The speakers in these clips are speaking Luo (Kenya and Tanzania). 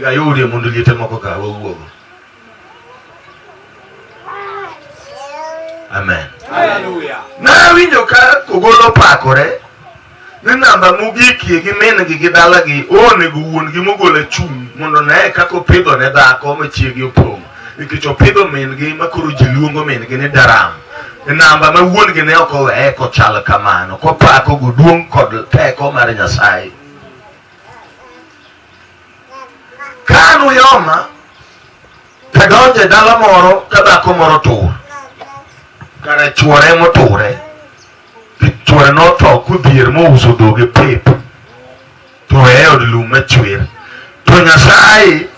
Ayudie mondo liete moko ka wawuogo. Amen. Hallelujah. Nawinjo ka Kogolo pakore ni namba mogikie gi min-gi gi dalagi onego wuon-gi mogolo chung' mondo nee kaka opidho ne dhako ma chiegi opong' nikech opidho min-gi ma koro ji luongo min-gi ni daram. E namba ma wuon-gi ne ok oweye kochal kamano kopako go duong' kod teko mar Nyasaye. Ka an Uyoma tadonjo e dala moro ka dhako moro tur. Kara chuore moture. Chuore notho kodhier mouso dhoge pep. To e od lum machwer. To Nyasaye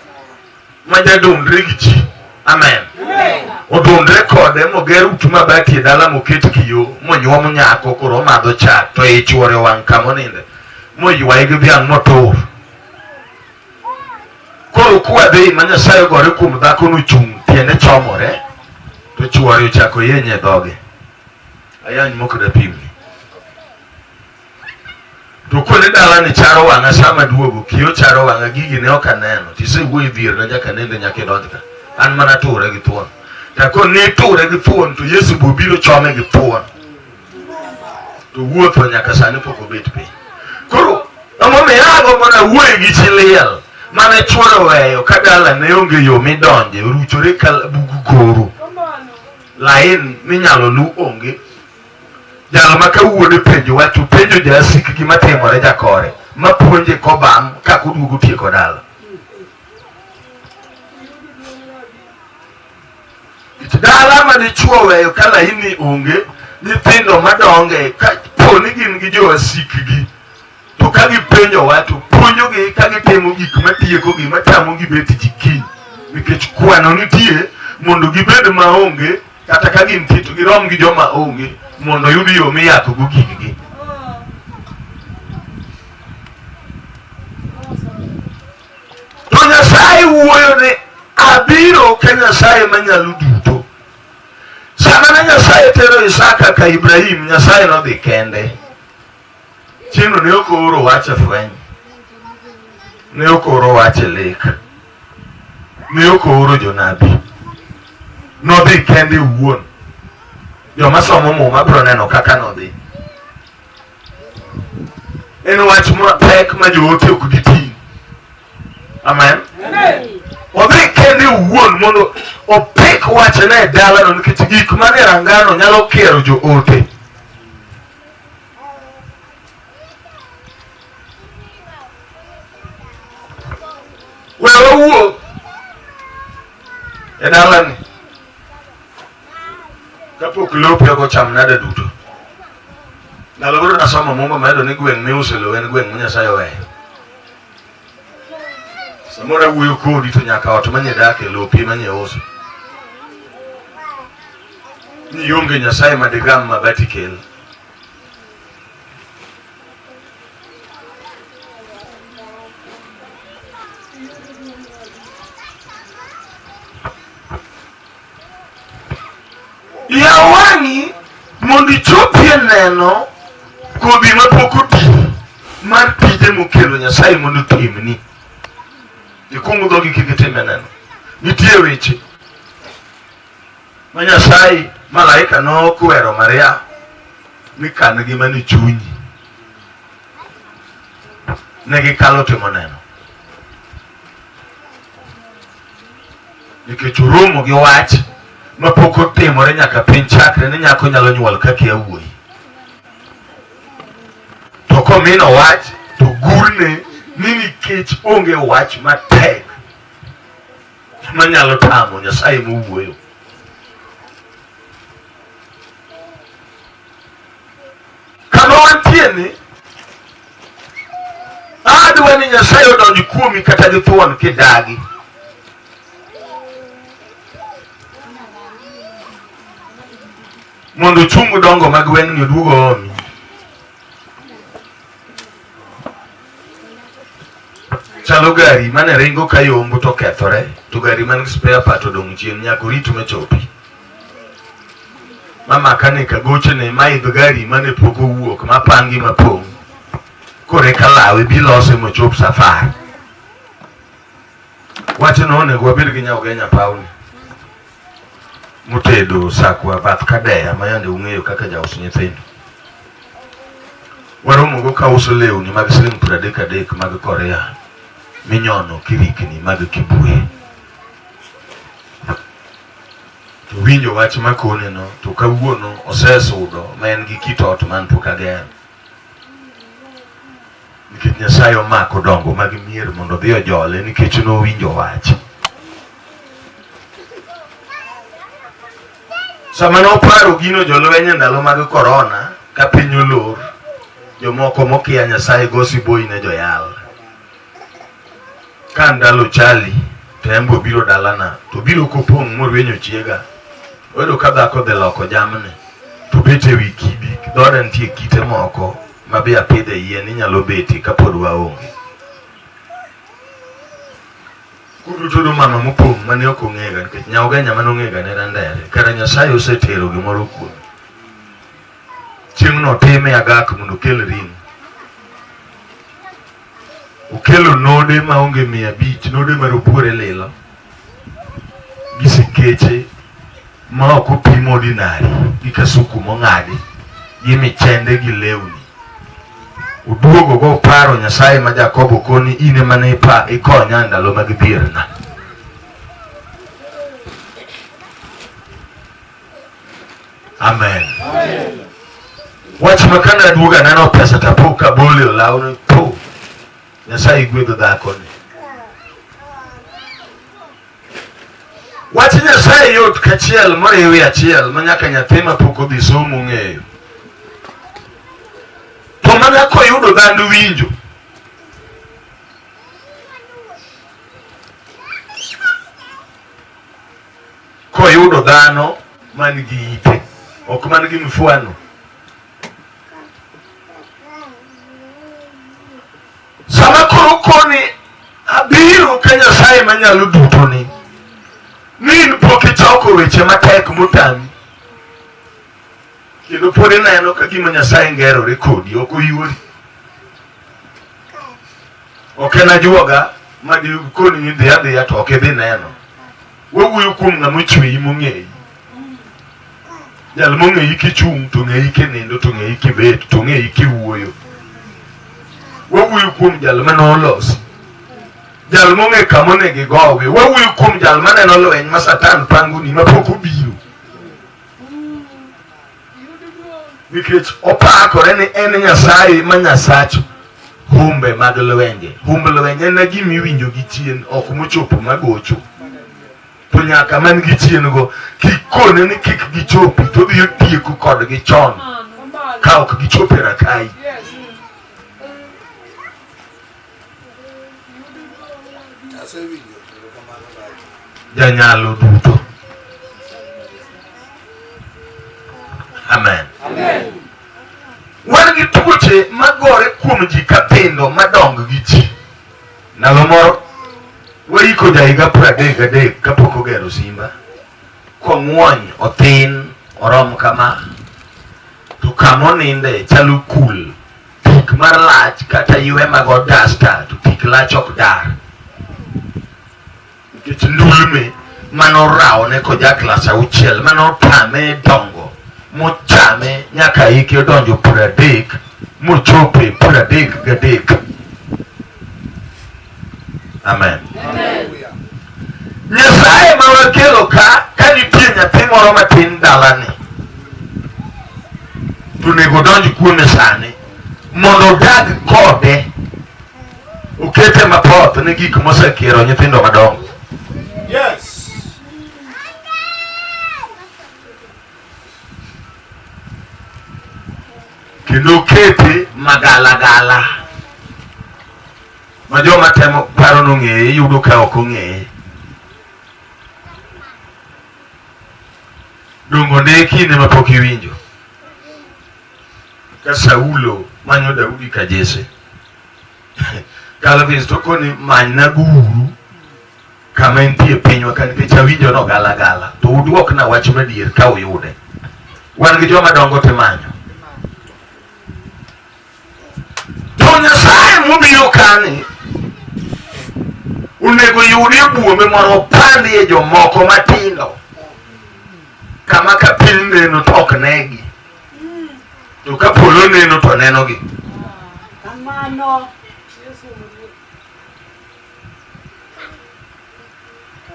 ma jadundre gi ji. Amen. Odundre kode moger ut mabati e dala moket kiyo monyuom nyako koro omadho chak to i chuore owang' kama oninde moywaye gi dhiang' motur. Koro kwadhi ma Nyasaye ogore kuom dhako nochung' tiende chomore to chuore ochako yenye e dhoge. Ayany mok dapimni. To kone dala ni charo wang'a sama duogo, kiyo charo wang'a gigi ne ok aneno. Tisewuoyo e dhier na nyaka nende nyaka idonj ka. An mana ture gi thuon. To kone ne ture gi thuon to Yesu bo biro chome gi thuon. To wuotho nyaka sani pok obet piny. Koro emomiyo agombo na wuoyo gi chi liel mane chuore oweyo ka dala ne onge yo midonje oruchore ka bug goro. Lain minyalo lu onge. Jal ma ka wuode penjo wach to penjo jasik gima timore jakore ma puonje kobam kaka oduogo tieko dala. Dala ma dichuo oweyo ka laini onge, nyithindo madonge ka po ni gin gi jowasikgi to ka gipenjo wach to puonjogi ka gitimo gik matiekogi matamogi bet ji kiny nikech kwano nitie mondo gibed maonge kata ka gintie to girom gi joma onge mondo oyud yo miyakogo giggi. To Nyasaye wuoyo ni abiro ka Nyasaye manyalo duto. Sama ne Nyasaye tero Isaka ka Ibrahim, Nyasaye nodhi kende. Chieng'no ne ok ooro wach e fweny, ne ok ooro wach e lek, ne ok ooro jonabi. Nodhi kende owuon. Joma somo Muma biro neno kaka nodhi. En wach mapek ma joote ok giting'. Amen. Odhi kende owuon mondo opek wachne e dalano nikech gik manie rangano nyalo kiero joote. We wawuo e dalani kapok lope ok ocham nada duto. Ndalo moro nasomo Muma mayudo ni gweng' miuse lowo en gweng' ma Nyasaye oweyo. Samoro awuoyo kodi to nyaka ot manye dake lopi manye uso. Ni ionge Nyasaye madigam mabati kel. Yaw wang'i mondo ichopie neno kodhi mapok oti mar tije mokelo Nyasaye mondo otimni. Ikwong dhogi kik itime neno. Nitie weche ma Nyasaye malaika nokwero Maria ni kan gi mane chunyi. Ne gikalo timo neno. Nikech oromo gi wach mapok otimore nyaka piny chakre ni nyako nyalo nyuol ka kia wuoyi. To komino wach to gurne ni nikech onge wach matek manyalo tamo Nyasaye mowuoyo. Kama wantie ni adwa ni Nyasaye odonj kuomi kata gi thuon kidagi. Mondo ochung dongo mag gweng'ni oduog oomi. Chalo gari mane ringo ka yombo to kethore to gari man gi spare part odong' chien nyaka orit machopi. Ma makanika gochone ma idh gari mane pok owuok ma pangi mapong' koro eka lawe bi lose mochop safar. Wachno onego wabed gi nyaugenya pawni motedo sakwa bath kadeya ma yande ung'eyo kaka jaus nyithindo. Waromogo ka uso lewni mag siling 33 mag Korea minyono kirikni mag kibwe. To winjo wach makoneno to kawuono osesudo ma en gi kit ot man pok agero. Nikech Nyasaye omako dongo mag mier mondo odhi ojole nikech nowinjo wach. Sama noparo gino jolweny e ndalo mag korona ka piny olor, jomoko mokia Nyasaye go siboi ne joyal. Ka ndalo chali to en bo biro dalana to biro kopong' morwenyo chiega. Oyudo ka dhako dhi loko jamni to bet e wi kidi, dhoode nitie kite moko ma be apidhe yien inyalo betie kapod waonge. Kuduto mama mopong' mane ok ong'ega nikech nyaugenya mane ong'ega ne randere. Kara Nyasaye osetero gimoro kuome. Chieng'no otime agak mondo okel ring'o. Okelo node maonge 500, node mar obuore lilo gi sikeche ma ok opim ordinary gi kasuku mong'adi gi michende gi lewni. Oduogo go paro Nyasaye ma Jakobo koni in ema ne ipa ikonya ndalo mag dhierna. Amen. Amen. Wach ma kane aduogo aneno pesa to apo ka abole olaw ni po. Nyasaye gwedho dhakoni. Wach Nyasaye yot kachiel moriwi achiel ma nyaka nyathi ma pok odhi somo ng'eyo. To mana koyudo dhand winjo. Koyudo dhano man gi ite, ok man gi mfwano. Sama koro koni abiro ka Nyasaye manyalo duto ni, ni in pok ichoko weche matek motami. Kendo pod ineno ka gima Nyasaye ngerore kodi, ok oyuori. Ok en ajuoga ma dikoni ni dhi adhiya to ok idhi neno. Wawuoyo kuom ng'ama ochweyi mong'eyi. Jal mong'eyi kichung' to ng'eyi kinindo to ng'eyi kibet to ng'eyi kiwuoyo. Wawuoyo kuom jal mane olosi. Jal mong'e kama onego igowe. Wawuoyo kuom jal maneno lweny ma Satan pangoni mapok obiro. Nikech opakore ni en Nyasaye ma Nyasach humbe mag lwenje. Humb lwenje en gima iwinjo gi chien, ok mochopo magocho. To nyaka man gi chien go, kikone ni kik gichopi, to odhi otieko kodgi chon ka ok gichopo e Rakai. Janyalo duto. Amen. Amen. Wan gi tuoche magore kuom ji kathindo madong gi ji. Ndalo moro waiko ja higa 33 kapok ogero simba. Kong'wony othin orom kama to kama oninde chalo kul tik mar lach kata ywe mag dasta to tik lach ok dar. Nikech ndulme manorawone koja klas auchiel manotame dongo mochame nyaka hike odonjo 30 mochope 33. Amen. Amen. Nyasaye ma wakelo ka ka nitie nyathi moro matin dalani to onego donj kuome sani mondo odag kode okete mapoth ne gik mosekiro nyithindo madongo. Yes. Kendo okete magalagala ma joma temo paro nong'eye yudo ka ok ong'eye. Dongo ne kinde ma pok iwinjo ka Saulo manyo Daudi ka Jesse. Calvin to koni manyna guru kama entie pinywa ka nikech awinjo no gala gala to uduokna wach madier ka uyude. Wan gi joma dongo timanyo. To Nyasaye mobiro kani Onego yudie buombe mondo opandie jomoko matindo. Kama ka piny neno to ok negi. To ka polo neno to nenogi. Kamano.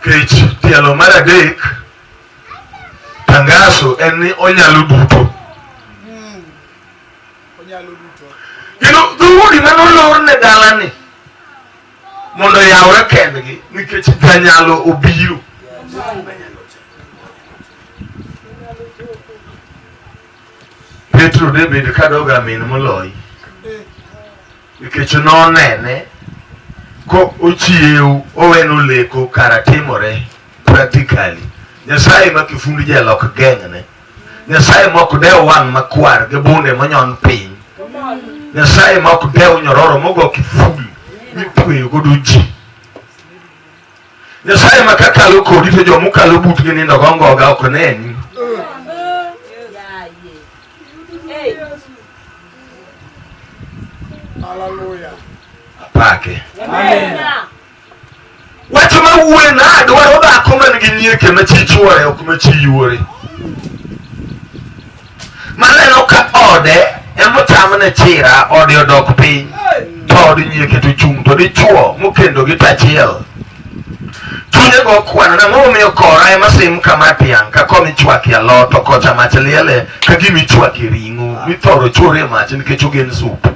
Kech tielo mar adek tangaso en ni onyalo duto. Onyalo duto. Kendo dhoudi mane olor ne dalani mondo oyawre kendgi nikech janyalo obiro. Petro ne bed kadoga min moloyi nikech nonene ko ochiew oweno leko kara timore practically. Nyasaye ma kifundi jela ok geng'ne. Nyasaye ma ok dew wang' makwar gi bunde monyon piny. Nyasaye ma ok dew nyororo mogo kiful mitweyo godo ji. Nyasaye ma kakalo kodi to joma okalo butgi nindo go ngoga ok neni. Hallelujah. Apake. Amen. Wach ma wuoye na dwaro dhako man gi nyieke ma chi chuore ok ma chi yuore. Maneno ka ode emochamne chira ode odok piny to od nyieke to chung' to dichuo mokendo gi tachiel. Chunye go kwano nang'o momiyo kora ema sim kama tiang' ka koma ichwakie alot to kocha mach liele ka gima ichwakie ring'o mithoro chwore e mach nikech ogen sup.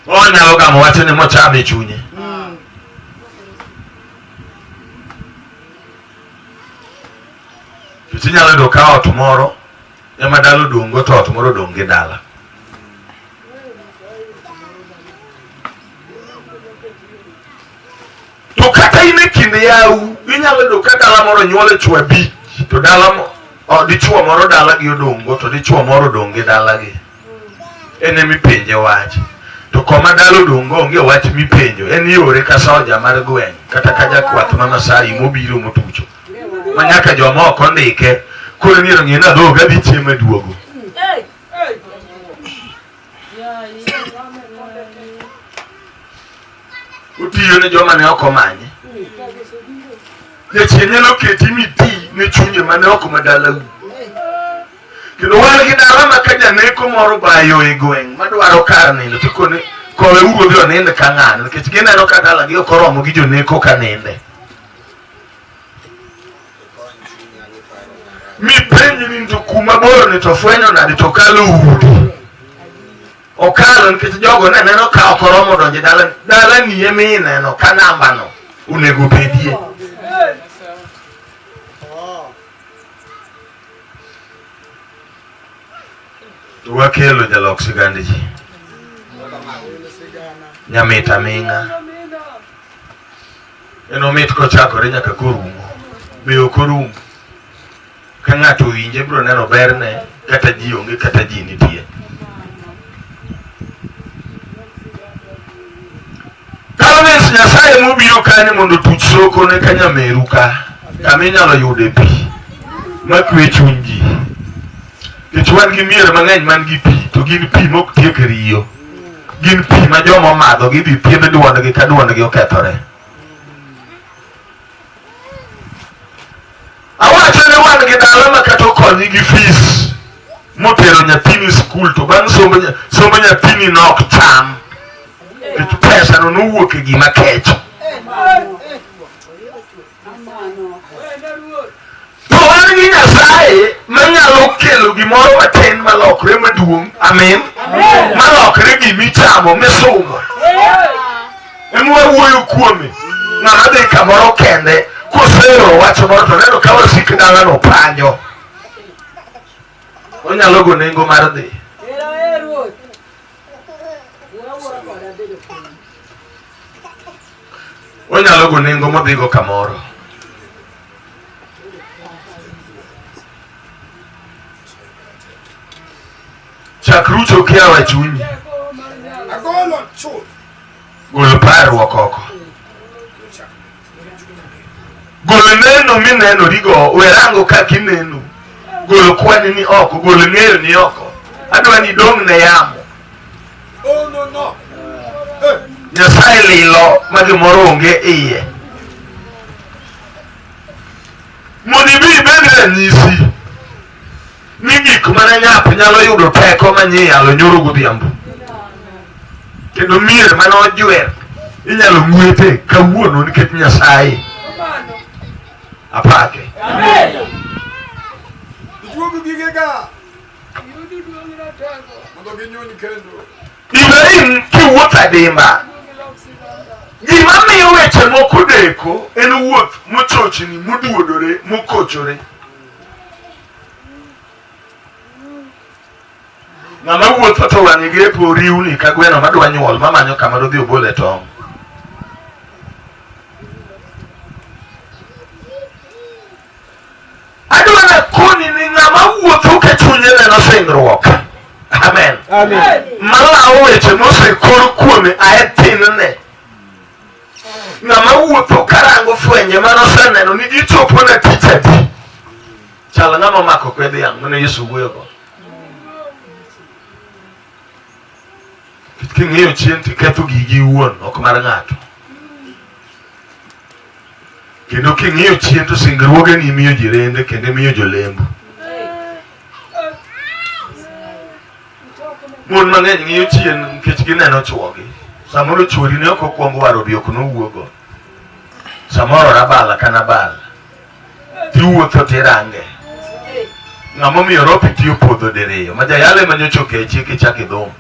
Onyalo gamo wachni mochame e chunye. Nikech inyalo yudo ka ot moro ema dala odong' go to ot moro odong' gi dala. To kata in e kind yau, inyalo yudo ka dala moro nyuolo chwo abich, to dala mo, o, dichuo moro dala gi odong' go, to dichuo moro odong' gi dala gi. En ema ipenje wach. To koma dala odong' go onge wach mipenjo, en yore ka soja mar gweng' kata ka jakwath ma Masai mobiro motucho. Ma nyaka joma ok ondike, koro ni ong'e ni adhoga dhi chiemo e duogo. Otiyo ne joma ne ok omanye. Jachien nyalo keti miti ne chunje mane ok madalau. Kendo wan gi dala ma ka janeko moro bayo e gweng' madwaro kar nindo to kone kowe uru odhi onind ka ng'ane nikech gineno ka dalagi ok oromo gi joneko ka ninde. Mipenji ni to kuma bor ni to fwenyo nade to kalo udi. Okalo nikech jogo ne neno ka ok oromo donjo e dala dalani ema ineno ka nambano onego bedie. To wakelo jalok sigand ji. Nyamit aming'a. En omit kochakore nyaka korumo. Be ok orum. Ka ng'ato owinje biro neno berne kata ji onge kata ji nitie. Kalvins Nyasaye mobiro kani mondo otuch soko ne ka nyameru ka kama inyalo yude pi makwe chuny ji. Nikech wan gi mier mang'eny man gi pi to gin pi mok tiek riyo. Gin pi ma joma omadho gidhi thiedh duondgi ka duondgi okethore. Awacho ni wan gi dala ma kata okonyi gi fees motero nyathini skul to bang' somb nyathini nok cham. Nikech pesa no nowuok e gima kech. To wan gi Nyasaye manyalo kelo gimoro matin malokre maduong'. Amin. Malokre gimichamo misumo. Ema wawuoyo kuome. Ng'ama dhi kamoro kende koseoro wach moro to neno ka wasik dalano panyo. Onyalo go nengo mar dhi. Onyalo go nengo modhigo kamoro. Chak rucho kiawa chunyi. Agolo chuth. Gol parruok oko. Gol neno minenorigo, we rango kaka ineno. Gol kwani ni oko, gol ng'eyo ni oko. Adwa ni idong' ne yamo. Oh no no. Nyasaye lilo ma gimoro onge iye. Mondo ibi ibed ranyisi ni gik mane nyap nyalo yudo teko ma nyiyalo nyoro godhiambo. Kendo mier mane ojwer inyalo ng'wete kawuono nikech Nyasaye. Apake. Ijuog gigega. Mondo ginyuny kendo. Ibrahim kiwuotho adimba. Gima miyo weche moko deko en wuoth mochochni, moduodore, mokochore. Ng'ama wuotho to wang'e gi epo riwni ka gweno madwa nyuol mamanyo kama dodhi obole tong'. Adwa nakoni ni ng'ama wuotho ka chunye neno singruok. Amen. Amen. Malawo weche mosekor kuome ae tinne. Ng'ama wuotho karango fwenye manoseneno ni gichopo na tich adi. Chal ng'ama omako kwe dhiang' mane Yesu wuoyogo. King'iyo chien tiketho gigi iwuon ok mar ng'ato. Kendo king'iyo chien to singruogeni imiyo jirende kendo imiyo jolembo. Mon mang'eny ng'iyo chien nikech gineno chuogi. Samoro chuori ne ok okwongo waro bi ok nowuogo. Samoro rabala ka nabal. Tiwuotho tirange. Ng'ama omiyo ropi tiyo podho diriyo. Ma jayalo ema nyocha okechi kichako idhum.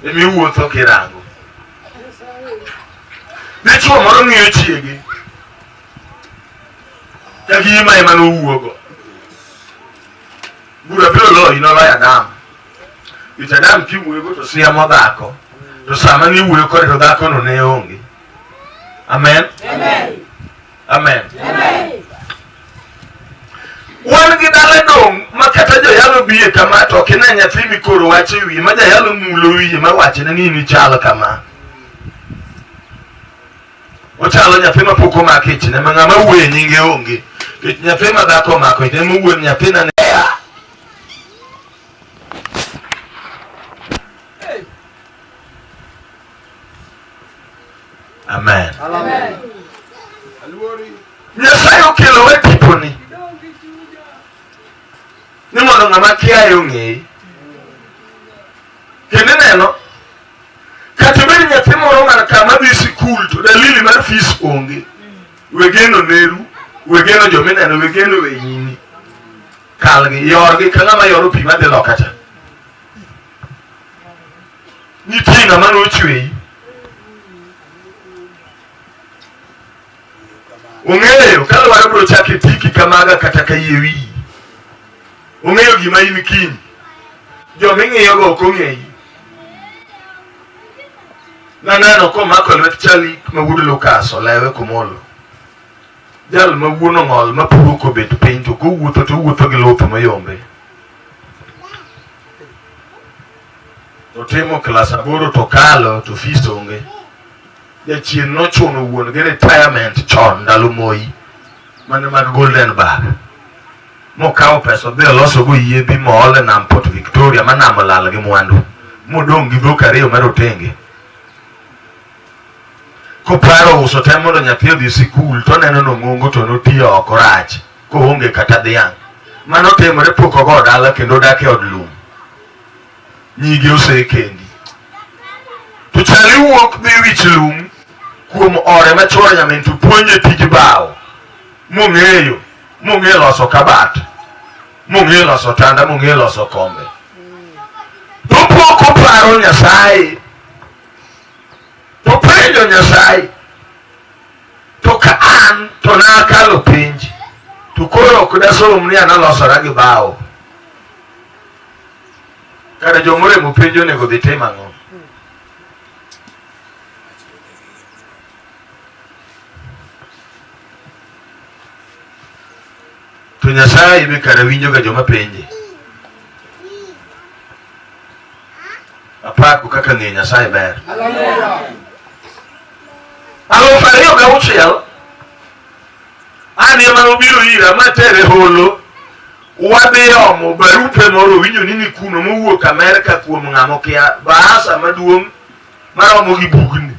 Emiwuotho kirango. Dichuo moro ng'iyo chiege. Ka gima ema nowuogo. Bura biro loyi noloyo Adam. Nikech Adam kiwuoyogo to siamo dhako. To sama niwuoyo kode to dhakono ne onge. Amen. Amen. Wan gi dala dong' ma kata joyalo biye kama to ok ine nyathi mikoro wach e wiye ma jayalo mulo wiye ma wachne ni in ichal kama. Ochalo nyathi ma pok omak ichne ma ng'ama wuoye nyinge onge. Nikech nyathi ma dhako omako ichne ema owuoyo ni nyathina ne Amen. Aluori. Nyasaye okelo e tiponi ni mondo ng'ama kiaye ong'eyi. Kendo ineno kata bed nyathi moro man kama dhi sikul to dalili mar fees onge. We geno neru, we geno jomineno, we geno wenyini. Kalgi, yorgi ka ng'ama yoro pi madhi loka cha. Nitie ng'ama nochweyi. Ong'eyo ka lwar biro chako e tiki kamaga kata ka yie wiyi. Ong'eyo gima in kiny. Joming'iyogo ok ong'eyi. Naneno komako lwet chali ma wuod Lukas olewe kumolo. Jal ma wuon ong'ol ma puro kobet piny to kowuotho to owuotho gi luth moyombe. To timo klas aboro to kalo to fees onge. Jachien nochuno wuon gi retirement chon ndalo Moi mane mag Golden Bar. Mokawo pesa odhi olosogo yiedhi mool e nam Port Victoria ma nam olal gi mwandu. Modong' gi dhok ariyo marotenge. Koparo uso te mondo nyathi odhi sikul to oneno nong'ongo to notiyo oko rach koonge kata dhiang'. Mano timore pok ogo dala kendo odak e od lum. Nyige osekendi. To chali wuok dhi wich lum kuom ore ma chuore nyamin to puonje tij bao mong'eyo mong'eyo loso kabat mong'eyo loso otanda mong'eyo loso kombe. To pok oparo Nyasaye to penjo Nyasaye to ka an to nakalo penj to koro ok dasom ni an alosora gi bao. Kare jomoremo penj onego dhi tim ang'o? To Nyasaye be kare winjo ga joma penje. Apako kaka ng'eyo Nyasaye ber. 2006 an ema nobiro ira matere holo. Wadhi omo barupe moro winjo ni ni kuno mowuok Amerka kuom ng'ama okia bahasa maduong' maromo gi bugni.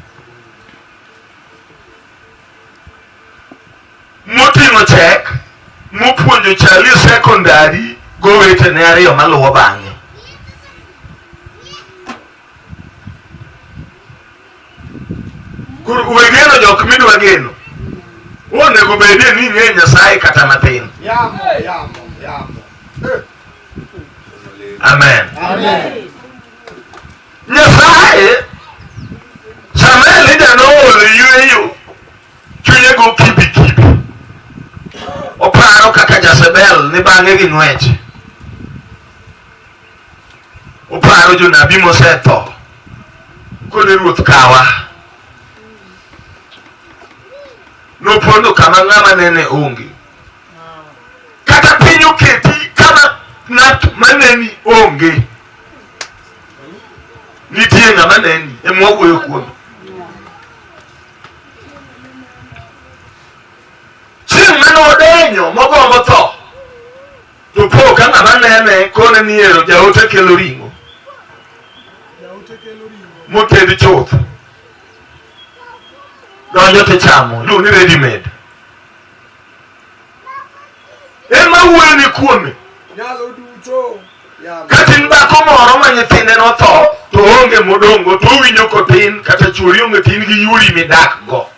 Moting'o chek mopuonjo Charlie secondary gowetene ariyo maluwo bang'e. Koro we geno jok midwa geno. Onego bedie ni ing'e Nyasaye kata matin. Yamo, yamo, yamo. Eh. Amen. Amen. Nyasaye sama Elija noolo yueyo chunye go kibi kibi. Oparo kaka Jezebel ni bang'e gi ng'wech. Oparo jonabi mosetho. Kone ruoth kawa. Nopondo kama ng'ama nene onge. Kata piny oketi kama ng'at maneni onge. Nitie ng'ama neni ema wawuoyo kuome. Chieng' mane odenyo mogombo tho, to po ka ng'ama nene kone ni ero jaote kelo ring'o Jaote kelo ring'o. moted chuth. Donjo tichamo, iluongo ni ready made. Ema wuoyo ni kuome. Nyalo duto. Yamo. Kata in dhako moro ma nyithinde notho to onge modong'go to owinjo kotin kata chuori onge to in gi yuori midak go.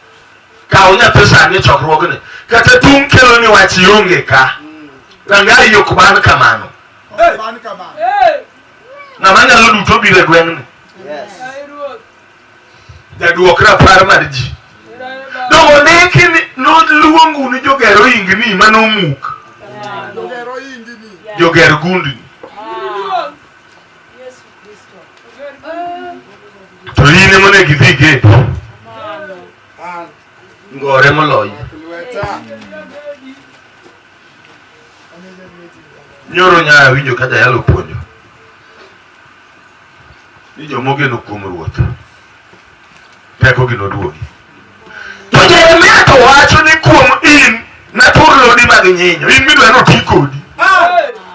Kaw nyathi sani e chokruogni. Kata tung' kelo ni wach ionge ka. Rangai ok ban kamano. Ok ban kamano. Ng'ama nyalo duto biro e gweng'ni. Yes. Jaduok rapar mar ji. Dongo ondiki ni noluongu ni joger oingni manomuk. Joger oingni. Joger gundni. To in ema onego idhi gedi. An. Ngore moloyi. Lweta. Nyoro nyaya winjo ka jayalo puonjo ni jomogeno kuom Ruoth tekogi noduogi. To Jeremia to wacho ni kuom in natur lodi mag nyinyo, in midwa ni oti kodi. Ah!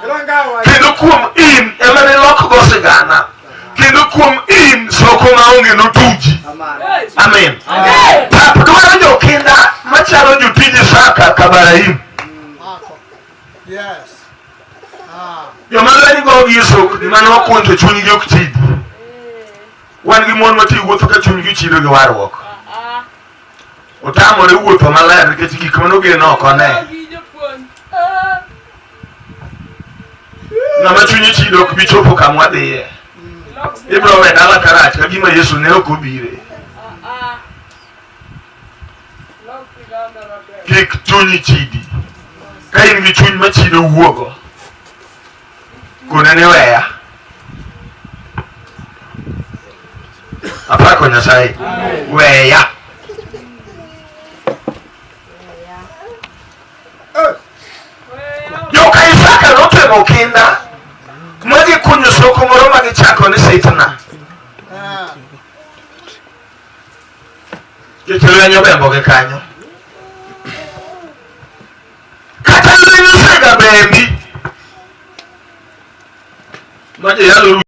Rangawa. Kendo kuom in ema ne lokgo sigana. Kendo kuom in soko maonge notuji. Amen. Pap dwaro jokinda machalo jotij Isaka Kabarahim. Mako. Yes. Ah. Joma lweny gogi e sokni mane wapuonjo chunygi ok chidi. Wan gi mon mati wuotho ka chunygi chido gi warruok. Otamore wuotho maler nikech gik mane ogeno ok one. Ng'ama chunye chido ok bi chopo kama wadhiye. Ibiro we dala karach ka gima Yesu ne ok obire. Kik chunyi chidi. Ka in gi chuny machido wuogo. Kone ni weya. Apako Nyasaye. Weya. Eh. Joka Isaka notemo kinda ma gikunyo soko moro ma gichako ni Sitna. Ah. Nikech lweny obembogi kanyo. Kata lweny osega bembi. Ma joyalo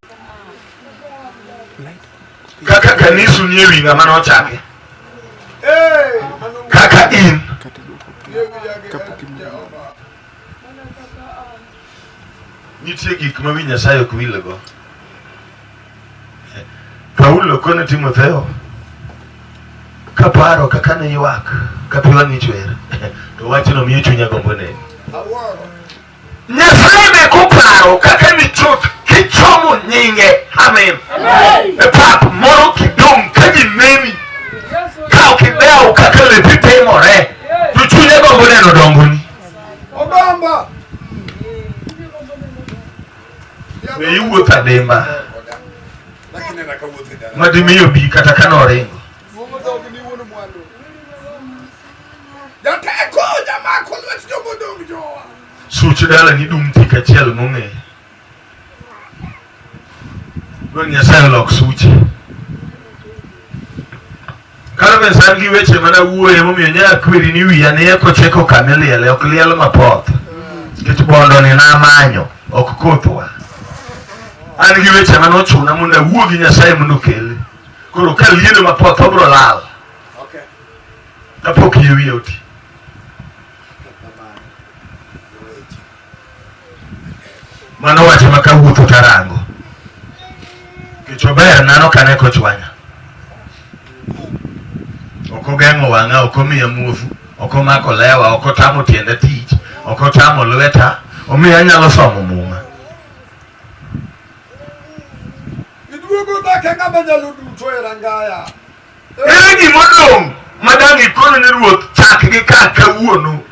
kaka kanisu nie wi ng'ama nochake. Eh. Mano Kaka in. wuoyo Jehova. Nitie gik ma wi Nyasaye ok wilgo. Paulo kone Timotheo, kaparo kaka ne ywak ka pi wang'i chwer, to wachno miyo chunya gombo neni. Awuoro. Nyasaye be koparo kaka nichot kichomo nyinge, amen. E pap moro kidong' ka ji neni, ka ok idewo kaka lepi timore, to chunye gombo neno dongoni. Ogombo. Be iwuotho adimba Lakini naka wuotho e dala. madimi obi kata ka noringo. Muomo dhogi ni wuon mwandu. Jateko jamako lwet jomodong' jowa. Such dalani dum tik achiel mong'e. Dwar Nyasaye olok suche. Calvin san gi weche mana wuoye momiyo nya kweri ni wiya ne kocheko kama iliele ok liel mapoth. Nikech bondo ni namanyo, ok kothwa. An gi weche mane ochuna mondo awuo gi Nyasaye mondo okele. Koro ka liedo mapoth obro lal. Okay. Kapok yie wiye oti. Mano wach ma kawuotho tarango. Nikech ober nano kane kochwanya. Ok ogeng'o wang'a, ok omiya muofu, ok omako lewa, ok otamo tienda tich, ok otamo lweta, omiyo anyalo somo muma. Iduogo dak e ng'ama nyalo duto e rangaya. Ere gimodong' ma dang' ikone ni ruoth chak gi ka kawuono?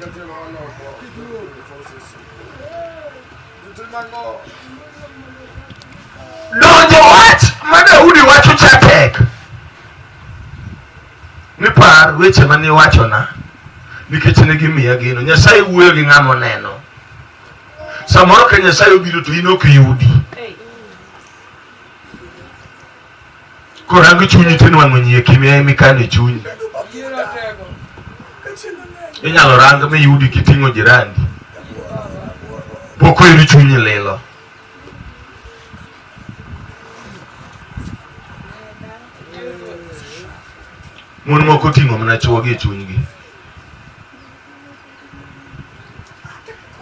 Donjo wach ma Daudi wacho cha tek. Ni par weche mane iwachona nikech ne gimiya geno. Nyasaye wuoyo gi ng'ama oneno. Samoro ka Nyasaye obiro to in ok yudi. Korango chunyi to inwang'o nyieki mikano e chunyi. Inyalo rang miyudi kiting'o jirandi. Pok oyud chunyi lilo. Mon moko oting'o mana chuogi e chunygi.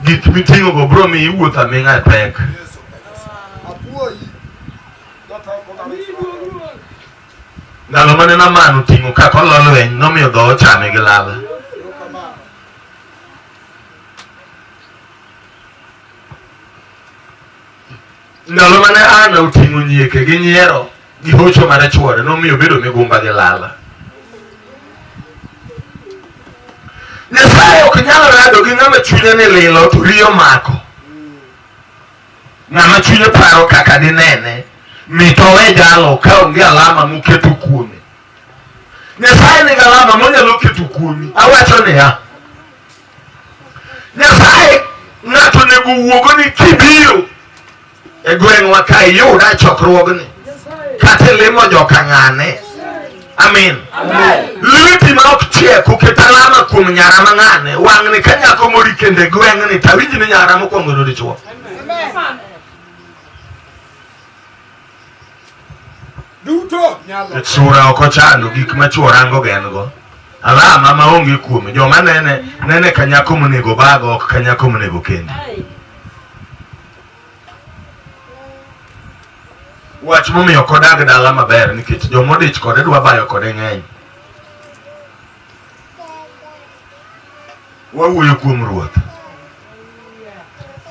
Gik miting'o go bro miyi iwuotho aming'a e pek. Ndalo mane Naman oting'o kaka olo lweny nomiyo dhoho ochame gi lala. Ndalo mane Ana oting'o nyieke gi nyiero gi hocho mar chwore nomiyo obedo migumba gi lala. Nyasaye ok nyal rado gi ng'ama chunye ni lilo to riyo mako. Ng'ama chunye paro kaka dinene, mit owe jalo ka onge alama moketo kuome. Nyasaye nigi alama monyalo keto kuomi. Awacho niya, Nyasaye ng'ato onego wuogo ni kibiro e gweng'wa ka iyuda e chokruogni kata ilimo joka ng'ane. Amin. Lweti ma ok chiek oket alama kuom nyara ma ng'ane. Wang'ni ka nyako mori kendo e gweng'ni to awinj ni nyara mokwongo yudo dichuo. Duto nyalo. Sura ok ochando gik ma chuo rango gen go. Alama ma onge kuome. Joma nene nene ka nyako monego bago ok ka nyako monego kendi. Wach momiyo ok odag dala maber nikech joma odich kode dwa bayo kode ng'eny. Wawuoyo kuom Ruoth.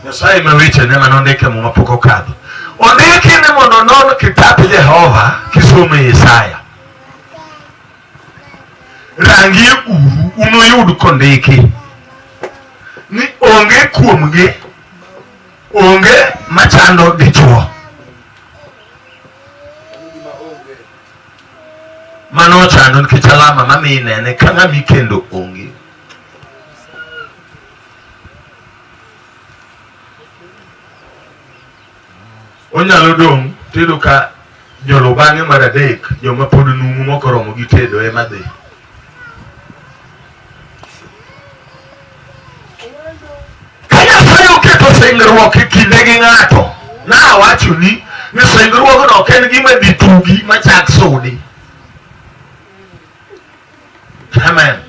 Nyasaye ma wechene mane ondik e Muma pok okadho. Ondiki ni mondo onon kitap Jehova kisomo e Isaya. Rangie uru unuyud kondiki ni onge kuomgi onge machando dichuo. Mano ochando nikech alama mamiyi nene ka ng'ama ikendo onge. Onyalo dong' tedo ka joluw bang'e mar adek joma pod numu mokoromo gi tedo ema dhi. Ka Nyasaye oketo singruok e kinde gi ng'ato, nawachoni ni singruogno ok en gima ditugi machak sudi. Amen.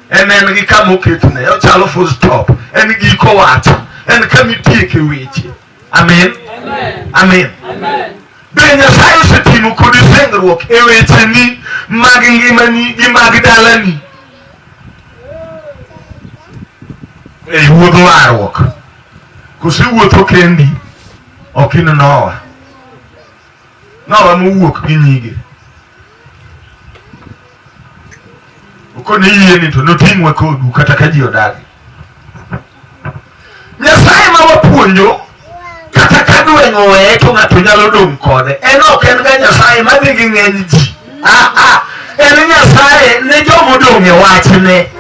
En en gi kama oketne, ochalo full stop, en giko wach, en kama itieke weche. Amen. Amen. Be Nyasaye osetimo kodi singruok e wecheni mag ngimani gi mag dalani? E wuodh warruok. Koso iwuotho kendi, ok in Noa. Noa mowuok gi nyige. Okone yieni to noting'wa kodu kata ka ji odagi. Nyasaye ma wapuonjo kata ka gweng' oweye to ng'ato nyalo dong' kode. En ok en ga Nyasaye madhi gi ng'eny ji. Ah, ah. En Nyasaye ne jomodong' e wachne.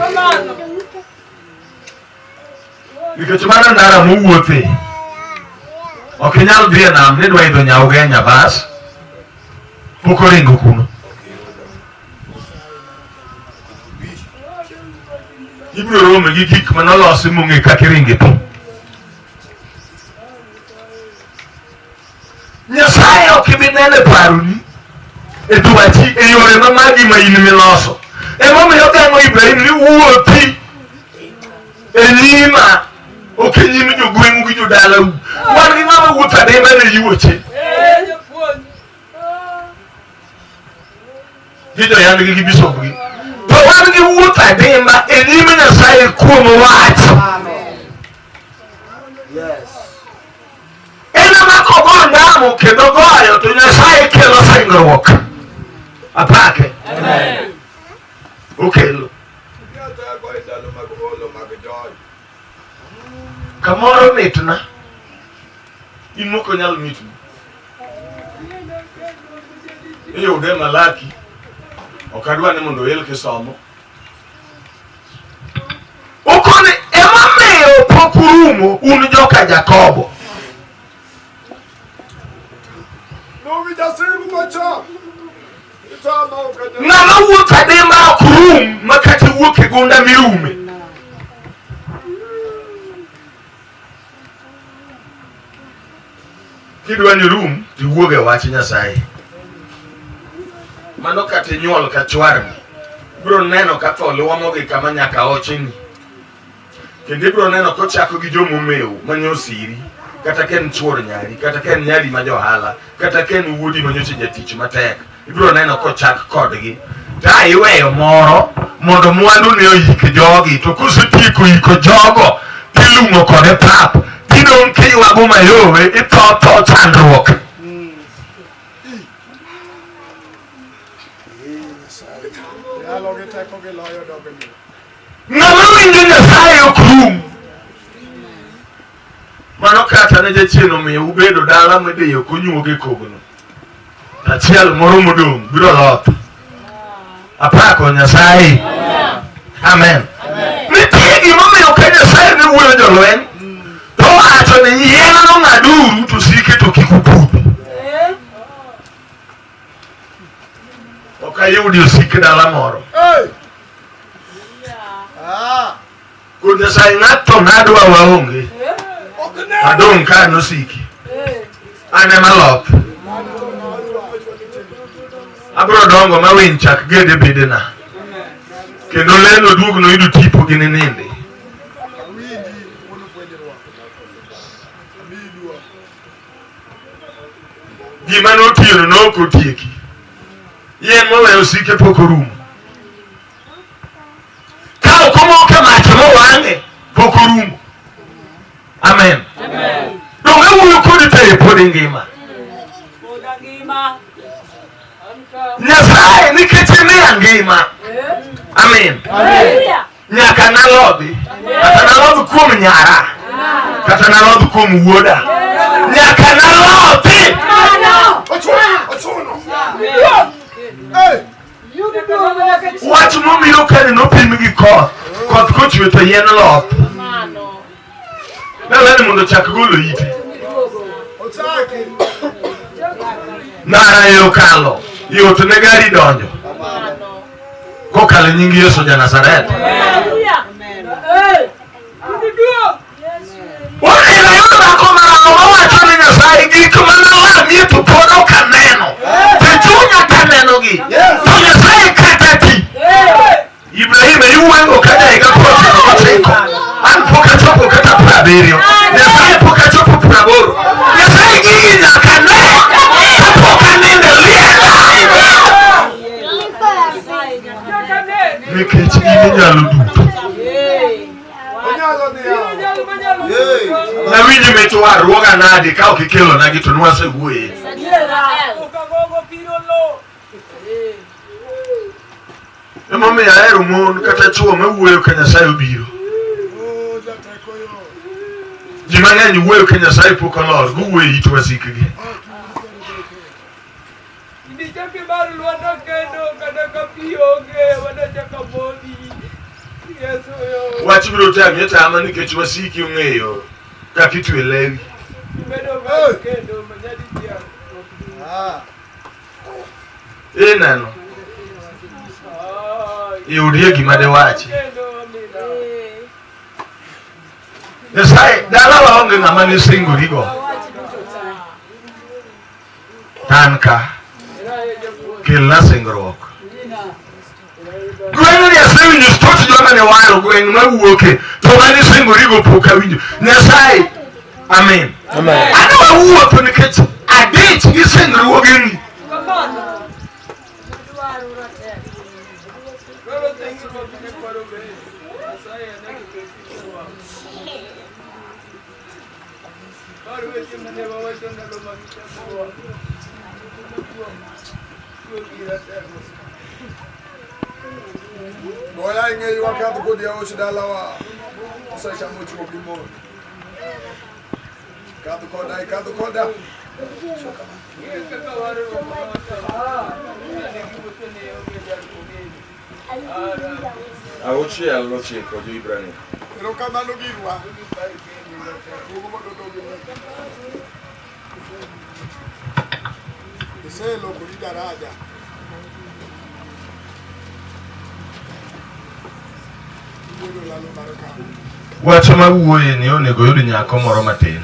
Nikech mano ndara mowuothe. Ok inyal dhi e nam ni dwa idho Nyaugenya bas. Pok oringo kuno. Ibiro romo gi gik manolosi mong'e kaka iringo e pi. e paroni, e dwachi, e yore ma magi ma in miloso. Emomiyo ogeng'o Ibrahim ni wuothi e nyima, ok e nyim jogweng'u gi jodalau. Wan gi ng'ama wuotho adimba ne yuoche. Gi joyandgi gi bisopgi. To wan gi wuoth adimba e nyim Nyasaye kuom wach. Yes. En ema kogo ndamo kendo goyo to Nyasaye kelo singruok. Apake. Okelo. Kamoro mitna. In moko nyal mitni. Iyude Malaki. Ok adwa ni mondo oel kisomo. Okone emomiyo pok urumo un joka Jakobo. Ng'ama wuotho adimba ok rum ma kata iwuok e gunda mirume. Kidwa ni rum to iwuog e wach Nyasaye. Mano kata inyuol ka chwarni, ibiro neno ka tho luomogi kama nyaka ochni. Kendo ibiro neno kochako gi joma omew ma nyosiri, kata ka en chuor nyari, kata ka en nyari ma johala, kata ka en wuodi ma nyocha jatich matek. Ibiro neno kochak kodgi. Ta iweyo moro mondo mwandu ne oik jogi, to kosetieko iko jogo, tilung'o kode pap, tidong' kiywago mayowe, itho tho chandruok. Nyalo gi teko gi loyo dogni. Ng'ama winjo Nyasaye ok rum. Mano kata ne jachien omiyo ubedo dala midiyo konyuoge kogno. Achiel moro modong' biro loth. Apako Nyasaye. Amen. Nitie gimomiyo ka Nyasaye ne wuoyo jolweny to owacho ni yien nong'aduru to sike to kik upudhi. Ok ayudi osik dala moro. Hey! Ah! Kod Nyasaye ng'ato ng'adwa waonge. Ok ne. Adong' ka nosiki. An ema loth. Abiro dongo ma winy chak gede bedena. Kendo lendo duogno yudo tipo gi ninindi. Awinji wuon puonjruok. Amiyi duong'. Gima notiyono nok otieki. Yien moweyo osike pok orumo. Ka ok omoke mach mowang'e pok orumo. Amen. Donge wuoyo kodi to pod ingima. Nyasaye nikech imiya ngima. Amen. Nyaka nalodhi. Kata nalodh kuom nyara. Kata nalodh kuom wuoda. Nyaka nalodhi. Ochuno! Ochuno! Hey! Wach mobiro kani nopim gi koth. Koth kochwe to yien loth. Dalani mondo ochak golo ite. Ochaki! Ndara e okalo. Yot ne gari donjo. Kokalo e nying Yesu ja Nazareth. Onego ayud dhako maramo mawacho ni Nyasaye gik manalamie to pod ok aneno. To chunya tanenogi. To Nyasaye kata ti. Ibrahim iwuoyo ka jahiga 99. An pok achopo kata 70. Nyasaye pok achopo 80. Nyasaye gigi nyaka ne. Kapok anindo lienda. Nikech in inyalo duto. Onyalo niya. Nawinjo mit warruoga nadi ka ok ikelonagi to nwasewuoye. Emomiyo ahero mon kata chwo mawuoyo ka Nyasaye obiro. Oh, jateko yo. Ji mang'eny wuoyo ka Nyasaye pok olor, guwuoyo e it wasikgi. Nichake mar lwanda kendo kata ka pi onge wanachaka modhi. Yesu yo. Wach biro tami atama nikech wasiki ong'eyo kaka itwe lewi. Ibedo mar kendo manyadi tiang'. Ah! Ineno, iyudie gima diwachi. Kendo mina. Nyasaye, dalawa onge ng'ama ne singorigo. An ka. Kelna singruok. Gweng'ni asewinjo thoth joma ne waro gweng' mawuoke to mane singorigo pok awinjo. Nyasaye, amen. Amen. Adwa wuotho nikech adich gi singruogeni. Kamano. Koro singruok ne kwaro bende. Nyasaye ene gi pesa. Par weche mane wawacho ndalo mag chandruok. Duogi ratego. Goya ing'e ywak yath kod yaoch dalawa. Osechamo chuo gi mon. Kadh koda, ikadh koda. Ng'e kaka warruok ma watamo. Ne giwuotho ne onge jal mogeno. Ara. Auchiel nochiko jo-Hibrania. Erokamano girwa. Duogo mondo odogi ni. Iselokori daraja. Ibedo lalo mar kama. Wach ma wuoye ni onego yud nyako moro matin.